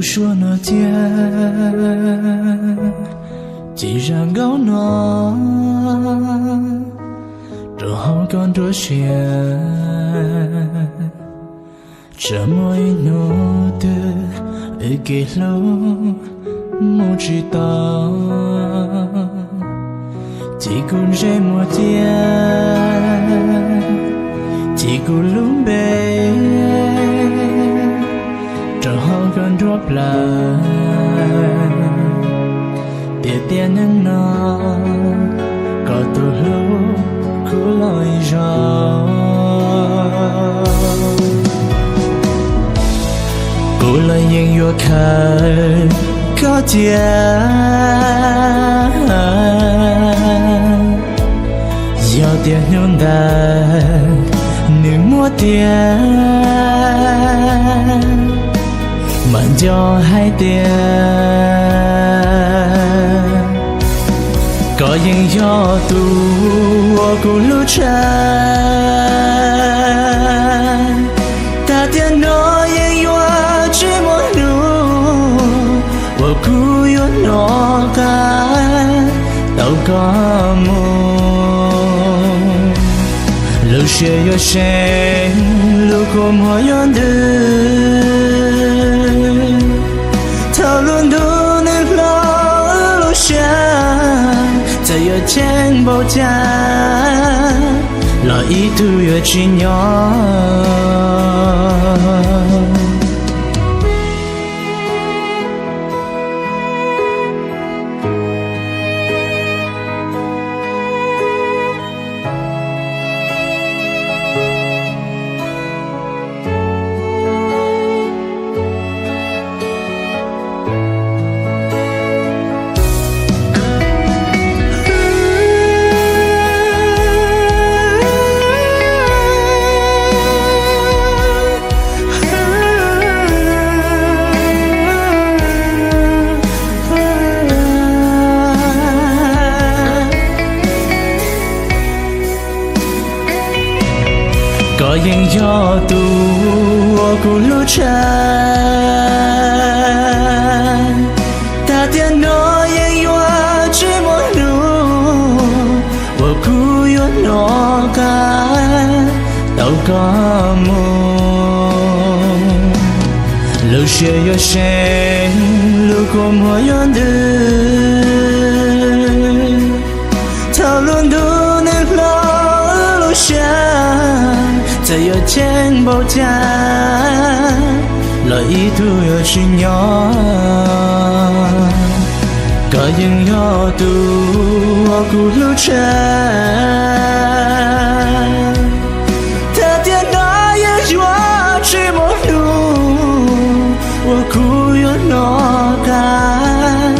Suab no thiab ces zaj nkauj no rau hauv koj nruab siab. Tsam muaj ib hnub twg wb kev hlub mus tsis tau, ces kuv ntsej muag thiab ces kuv lub npe rau hauv koj nruab plawv. Tiam tiam neej no koj tus hlub kuv los ib zaug. Kuv los yeej yuav khawm koj tiag. Yog tias hnub ntawd nws muaj tiag, mas nco hais tias koj yeej yog tus uas kuv hlub tshaj. Tag tiam no yeej yuav tsis muaj hnub uas kuv yuav hnov qab tau koj mus. Lub siab yuav seev, lub kua muag yuav ntws. Thaum lub ntuj nws hlob lub siab, txawm yuav ceeb npaum cas los ib tug yuav tsis nyob. Koj yeej yog tus uas kuv hlub tshaj. Tag tiam no yeej yuav tsis muaj hnub uas kuv yuav hnov qab tau koj mus. Lub siab yuav seev, lub kua muag yuav ntws. Thaum lub ntuj nws hlob lub siab, txawm yuav ceeb npaum cas los ib tug yuav tsis nyob. Koj yeej yog tus uas kuv hlub tshaj. Tag tiam no yeej yuav tsis muaj hnub uas kuv yuav hnov qab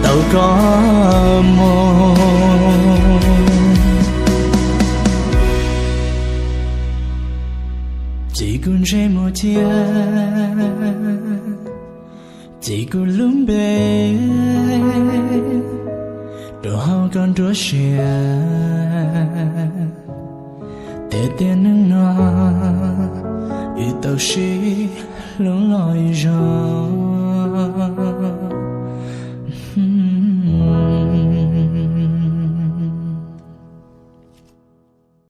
tau koj mus. Ces kuv ntsej muag thiab ces kuv lub npe rau hauv koj nruab siab. Tiam tiam neej no wb tau sib hlub los ib zaug.